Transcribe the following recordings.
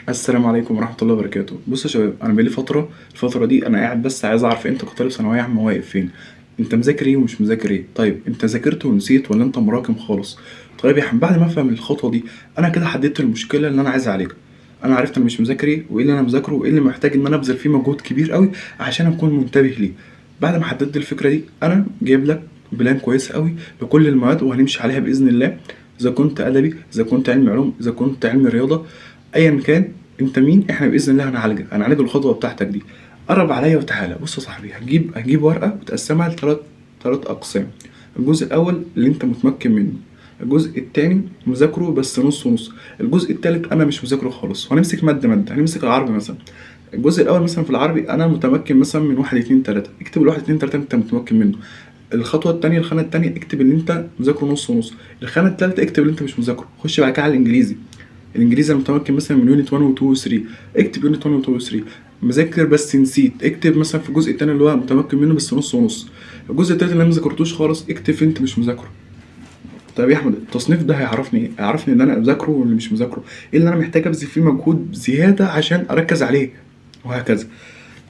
السلام عليكم ورحمة الله وبركاته. بصوا يا شباب، أنا بقالي فترة، الفترة دي أنا قاعد بس عايز أعرف أنت كطالب ثانوية عامة واقف فين، أنت مذاكر إيه ومش مذاكر إيه؟ طيب أنت ذاكرت ونسيت ولا أنت مراكم خالص؟ طيب يا حبيبي، بعد ما أفهم الخطوة دي أنا كده حددت المشكلة اللي أنا عايز أعالجها. أنا عرفت أنا مش مذاكر إيه وإيه اللي أنا مذاكرة وإيه اللي محتاج إن أنا أبذل فيه مجهود كبير قوي عشان أكون منتبه ليه. بعد ما حددت الفكرة دي أنا جايب لك plan كويس قوي لكل المواد وهنمشي عليها بإذن الله، إذا كنت أدبي، إذا كنت علم علوم، إذا كنت علم رياضة، ايا كان انت مين، احنا باذن الله هنعالجك، هنعالج الخطوة بتاعتك دي. قرب عليا وتعالى. بص يا صاحبي، هتجيب ورقة وتقسمها لثلاث اقسام. الجزء الاول اللي انت متمكن منه، الجزء الثاني مذاكرة بس نص ونص، الجزء الثالث انا مش مذاكرة خالص. وهنمسك مادة ماده، هنمسك العربي مثلا. الجزء الاول مثلا في العربي انا متمكن مثلا من واحد اتنين تلاته، اكتب الواحد اتنين تلاتة انت متمكن منه. الخطوة الثانية، الخانة الثانية اكتب اللي انت مذاكرة نص ونص. الخانة الثالثة اكتب اللي انت مش مذاكرة. خش بعد كده على الانجليزي. الانجليزي انا متمكن مثلا من unit 1 و 2 و 3، اكتب unit 1 و 2 و 3. مذاكر بس نسيت، اكتب مثلا في الجزء الثاني اللي هو متمكن منه بس نص ونص. الجزء الثالث اللي انا ما ذاكرتوش خالص، اكتب انت مش مذاكرة. طيب يا احمد، التصنيف ده هيعرفني ايه؟ هيعرفني ان انا مذاكرة واللي مش مذاكرة، ايه اللي انا محتاج ابذل فيه مجهود زيادة عشان اركز عليه، وهكذا.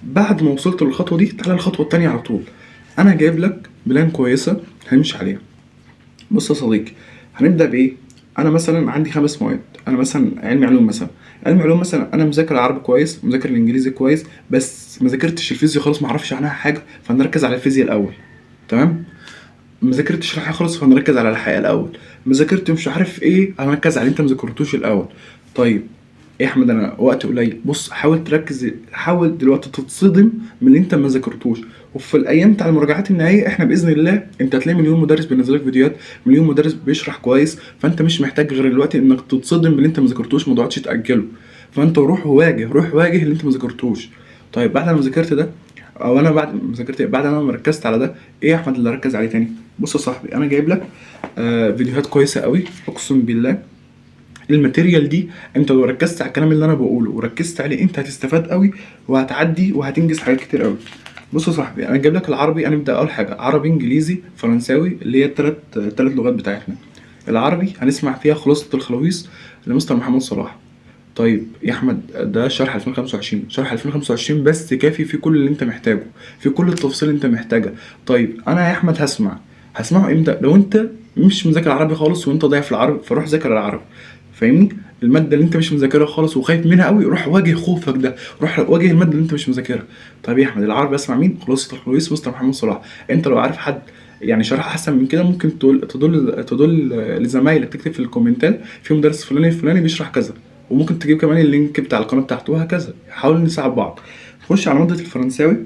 بعد ما وصلت للخطوة دي تعالى الخطوة الثانية على طول. انا جايب لك plan كويسة هنمشي عليها. بص يا صديقي، هنبدا بايه؟ انا مثلا عندي 5 مواد. انا مثلا علمي علوم، مثلا علمي علوم مثلا انا مذاكر العربي كويس، مذاكر الانجليزي كويس، بس ما ذاكرتش الفيزياء خالص، ما اعرفش عنها حاجة، فنركز على الفيزياء الاول. تمام؟ ما ذاكرتش الحقيقة خالص، فنركز على الحقيقة الاول. ما ذاكرت مش عارف ايه، هنركز على اللي انت ما ذاكرتوش الاول. طيب ايه يا احمد، انا وقت قليل. بص، حاول تركز، حاول دلوقتي تتصدم من اللي انت ما ذاكرتوش. وفي الايام بتاع المراجعات النهائية احنا باذن الله انت هتلاقي مليون مدرس بينزل لك فيديوهات، مليون مدرس بيشرح كويس، فانت مش محتاج غير دلوقتي انك تتصدم باللي انت ما ذاكرتوش، ما تقعدش تاجله. فانت روح وواجه، روح واجه اللي انت ما ذاكرتوش. طيب بعد ما ذاكرت ده، او انا بعد ما ذاكرت، بعد ما ركزت على ده، ايه يا احمد اللي ركز عليه تاني؟ بص يا صاحبي، انا جايب لك فيديوهات كويسة قوي، اقسم بالله ال material دي انت لو ركزت على الكلام اللي انا بقوله وركزت عليه انت هتستفاد قوي، وهتعدي وهتنجز حاجات كتير قوي. بص يا صاحبي، انا جايب لك العربي. انا نبدا اول حاجة عربي انجليزي فرنساوي، اللي هي الثلاث لغات بتاعتنا. العربي هنسمع فيها خلاصه الخلاويص لمستر محمد صلاح. طيب يا احمد، ده شرح 2025، شرح 2025 بس كافي في كل اللي انت محتاجه، في كل التفاصيل اللي انت محتاجها. طيب انا يا احمد هسمعه امتى؟ لو انت مش مذاكر عربي خالص وانت ضايع في العربي، فروح ذاكر العربي، فاهمني؟ المادة اللي انت مش مذاكرها خالص وخايف منها قوي، روح واجه خوفك ده، روح واجه المادة اللي انت مش مذاكرها. طيب يا احمد، العربي اسمع مين؟ خلاصه الخلاويص مستر محمد صلاح. انت لو عارف حد يعني شرح احسن من كده، ممكن تقول تدل لزمايلك، تكتب في الكومنتات في مدرس فلاني الفلاني بيشرح كذا، وممكن تجيب كمان ال link بتاع القناة بتاعته، وهكذا. حاول نساعد بعض. خش على مادة الفرنساوي،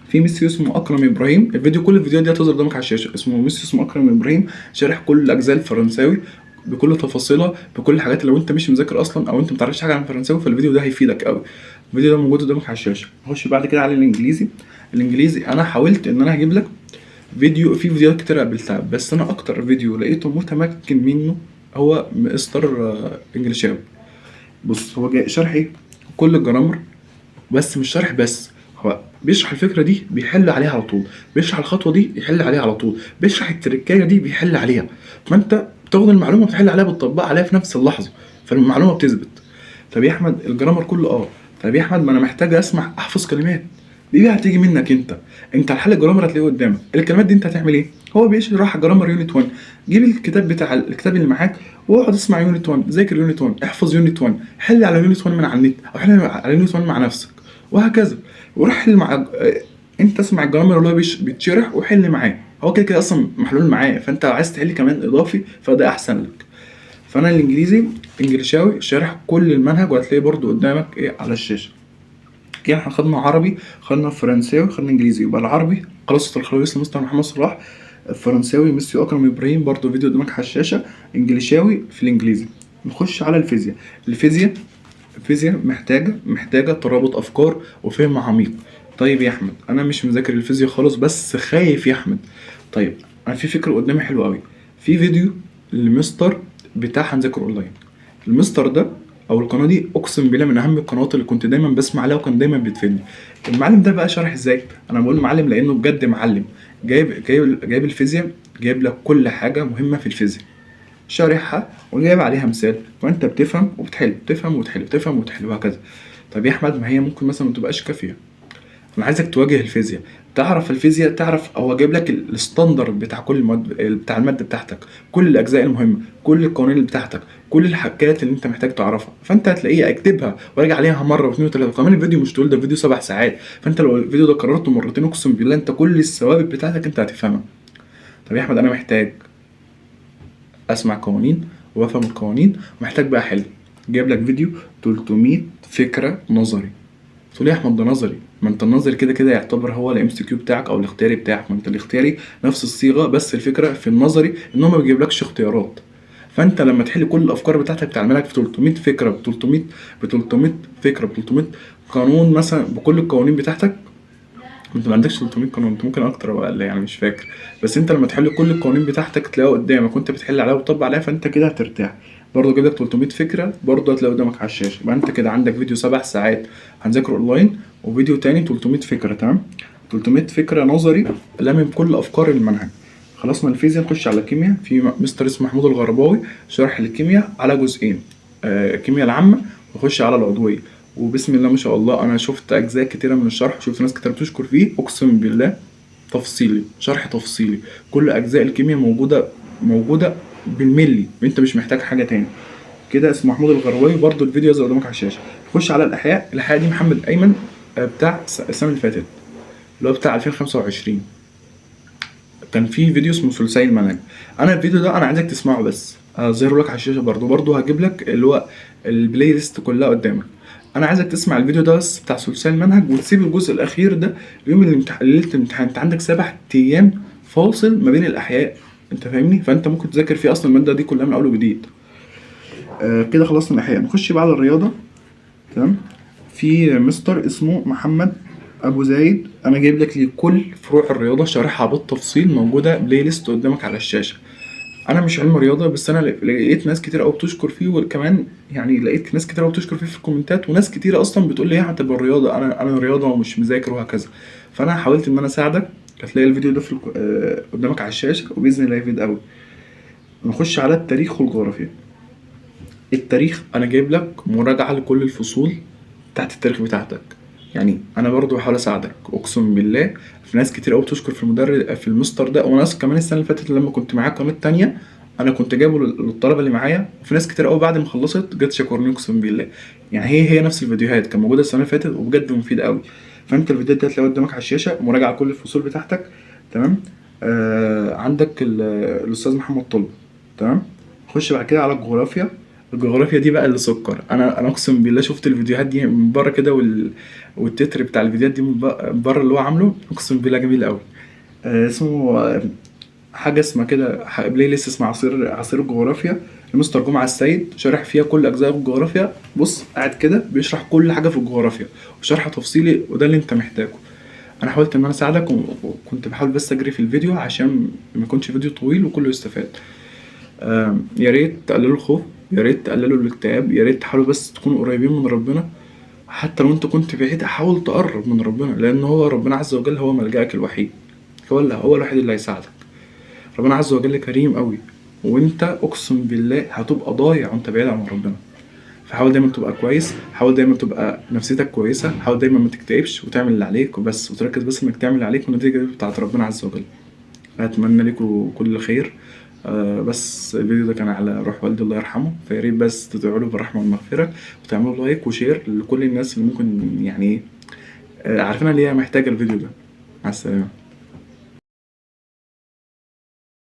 في ميسيو اسمه اكرم ابراهيم. الفيديو، كل الفيديوهات دي هتظهر قدامك على الشاشة. اسمه ميسيو، اسمه اكرم ابراهيم، شارح كل اجزاء الفرنساوي بكل تفاصيلها، بكل الحاجات. لو انت مش مذاكر اصلا او انت ما تعرفش حاجة عن الفرنساوي، فالفيديو ده هيفيدك قوي. الفيديو ده موجود قدامك على الشاشة. خش بعد كده على الانجليزي. الانجليزي انا حاولت ان انا هجيب لك فيديو، في فيديوهات كتير قابلتها، بس انا اكتر فيديو لقيته متمكن منه هو مستر انجليشاوي. بص، هو جاي شرح ايه؟ كل ال grammar، بس مش شرح بس، هو بيشرح الفكرة دي بيحل عليها على طول، بيشرح الخطوة دي يحل عليها على طول، بيشرح التركايه دي بيحل عليها. فانت بتاخد المعلومة بتحل عليها، بتطبقها عليها في نفس اللحظة، فالمعلومه بتثبت. طب يا احمد ال grammar كله طب يا احمد ما انا محتاج اسمع احفظ كلمات. دي بقى هتيجي منك انت. انت الحل ال grammar هتلاقيه قدامك، الكلمات دي انت هتعمل ايه؟ هو بيشرح grammar unit 1، جيب الكتاب بتاع الكتاب اللي معاك واقعد اسمع unit 1، ذاكر unit 1، احفظ unit 1، حل على unit 1 من على النت، او حل على unit 1 مع نفسك، وهكذا. وروح حل مع انت اسمع ال grammar اللي هو بيتشرح وحل معاه، هو كده كده اصلا محلول معاه، فانت عايز تحل كمان اضافي فده احسن لك. فانا الانجليزي انجليشاوي شارح كل المنهج، وهتلاقيه برضو قدامك ايه على الشاشة. كده احنا خدنا عربي، خدنا فرنساوي، خدنا انجليزي. يبقى العربي خلاصة الخلاويص لمستر محمد صلاح، الفرنساوي ميسيو اكرم ابراهيم برضو فيديو قدامك على الشاشة، انجليشاوي في الانجليزي. نخش على الفيزياء. الفيزياء محتاجه ترابط افكار وفهم عميق. طيب يا احمد انا مش مذاكر الفيزياء خالص بس خايف يا احمد. طيب انا في فكرة قدامي حلوة قوي، في فيديو لمستر بتاع هنذاكر اونلاين. المستر ده او القناة دي اقسم بالله من اهم القنوات اللي كنت دايما بسمع عليها وكان دايما بتفيدني. المعلم ده بقى شرح ازاي؟ انا بقول معلم لانه بجد معلم. جايب الفيزياء، جايب لك كل حاجة مهمة في الفيزياء. شارحها وجايب عليها مثال، وانت بتفهم وبتحل، تفهم وتحل، تفهم وتحل، وهكذا. طب يا احمد ما هي ممكن مثلا ما تبقاش كافيه. انا عايزك تواجه الفيزياء، تعرف الفيزياء، تعرف هو جايب لك ال standard بتاع كل المواد، بتاع المادة بتاعتك، كل الاجزاء المهمة، كل القوانين اللي بتاعتك، كل الحاجات اللي انت محتاج تعرفها، فانت هتلاقيها اكتبها وراجع عليها مرة واثنين وثلاثة. وكمان الفيديو مش طويل، ده الفيديو 7 ساعات، فانت لو الفيديو ده كررته مرتين اقسم بالله انت كل الثوابت بتاعتك انت هتفهمها. طب يا احمد انا محتاج اسمع قوانين وافهم القوانين، ومحتاج بقى احل. جايب لك فيديو 300 فكرة نظري. تقول لي يا احمد ده نظري، ما انت النظري كده كده يعتبر هو ال MCQ بتاعك او الاختياري بتاعك، ما انت الاختياري نفس الصيغة، بس الفكرة في النظري ان هو ما بيجيبلكش اختيارات. فانت لما تحل كل الافكار بتاعتك بتاع المنهج في 300 فكرة، ب 300، ب 300 فكرة، ب 300 قانون مثلا، بكل القوانين بتاعتك. انت ما عندكش 300 قانون، انت ممكن اكتر او اقل يعني مش فاكر، بس انت لما تحل كل القوانين بتاعتك تلاقيها قدامك وانت بتحل عليها وتطبق عليها، فانت كده هترتاح. برضه جايب لك 300 فكرة برضه هتلاقي قدامك على الشاشة. يبقى انت كده عندك فيديو 7 ساعات هنذاكره اونلاين، وفيديو تاني 300 فكرة، تمام؟ 300 فكرة نظري لامم كل افكار المنهج. خلصنا الفيزياء، نخش على الكيمياء. في مستر اسمه محمود الغرباوي شرح الكيمياء على جزئين، الكيمياء العامة وخش على العضوية. وبسم الله ما شاء الله انا شفت اجزاء كتيرة من الشرح، شفت ناس كتيرة بتشكر فيه، اقسم بالله تفصيلي، شرح تفصيلي، كل اجزاء الكيمياء موجودة بالملي، انت مش محتاج حاجة تاني كده. اسمه محمود الغرباوي، برضو الفيديو يظهر قدامك على الشاشة. خش على الاحياء. الاحياء دي محمد ايمن، بتاع السنة اللي فاتت، اللي هو بتاع 2025، كان في فيديو اسمه ثلثي المنهج. انا الفيديو ده انا عايزك تسمعه بس، هظهره لك على الشاشة برضو هجيب لك اللي هو ال playlist كلها قدامك. انا عايزك تسمع الفيديو ده بس بتاع ثلثي المنهج، وتسيب الجزء الاخير ده ليوم الامتحان، ليلة الامتحان. انت عندك 7 ايام فاصل ما بين الاحياء، انت فاهمني؟ فانت ممكن تذاكر فيه اصلا المادة دي كلها من اول وجديد. كده خلصنا الاحياء، نخش بقى على الرياضة، تمام؟ في مستر اسمه محمد ابو زايد، انا جايب لك ليه كل فروع الرياضة شارحها بالتفصيل، موجودة playlist قدامك على الشاشة. انا مش علم رياضة، بس انا لقيت ناس كتير قوي بتشكر فيه، وكمان لقيت ناس كتير قوي بتشكر فيه في الكومنتات، وناس كتير اصلا بتقول لي يا احمد طب الرياضة انا رياضة ومش مذاكر وهكذا. فانا حاولت ان انا اساعدك، هتلاقي الفيديو ده قدامك على الشاشة، وباذن الله يفيد قوي. نخش على التاريخ والجغرافيا. التاريخ انا جايب لك مراجعه لكل الفصول بتاعت التاريخ بتاعتك، انا برضو بحاول اساعدك اقسم بالله. في ناس كتير قوي بتشكر في المدرب في المستر ده، وناس كمان السنة اللي فاتت لما كنت معايا قناة تانية انا كنت جايبه للطلبة اللي معايا، وفي ناس كتير قوي بعد ما خلصت جت شكرني اقسم بالله. هي نفس الفيديوهات كان موجودة السنة اللي فاتت وبجد مفيدة قوي. فانت الفيديوهات دي هتلاقيها قدامك على الشاشة، مراجعه كل الفصول بتاعتك، تمام؟ عندك الاستاذ محمد طلب، تمام؟ خش بعد كده على الجغرافيا. الجغرافيا دي بقى اللي سكر. انا اقسم بالله شفت الفيديوهات دي من بره كده، والتتر بتاع الفيديوهات دي من بره اللي هو عامله، اقسم بالله جميل قوي. اسمه، حاجة اسمها كده، playlist اسمها عصير الجغرافيا لمستر جمعه السيد، شارح فيها كل اجزاء الجغرافيا. قاعد كده بيشرح كل حاجة في الجغرافيا وشرح تفصيلي، وده اللي انت محتاجه. انا حاولت ان انا اساعدك، وكنت بحاول بس اجري في الفيديو عشان ما يكونش فيديو طويل وكله يستفاد. يا ريت تقللوا الخوف، يا ريت تقللوا الاكتئاب، يا ريت تحاولوا بس تكونوا قريبين من ربنا. حتى لو انت كنت بعيد حاول تقرب من ربنا، لان هو ربنا عز وجل هو ملجأك الوحيد، هو الوحيد اللي هيساعدك. ربنا عز وجل كريم قوي، وانت اقسم بالله هتبقى ضايع وانت بعيد عن ربنا. فحاول دايما تبقى كويس، حاول دايما تبقى نفسيتك كويسة، حاول دايما ما تكتئبش وتعمل اللي عليك وبس، وتركز بس انك تعمل اللي عليك، والنتيجة دي بتاعت ربنا عز وجل. اتمنى لكم كل خير. بس الفيديو ده كان على روح والدي الله يرحمه، فيا ريت بس تدعوا له بالرحمة والمغفرة، وتعملوا like و share لكل الناس اللي ممكن عارفين اللي هي محتاجه الفيديو ده. مع السلامة.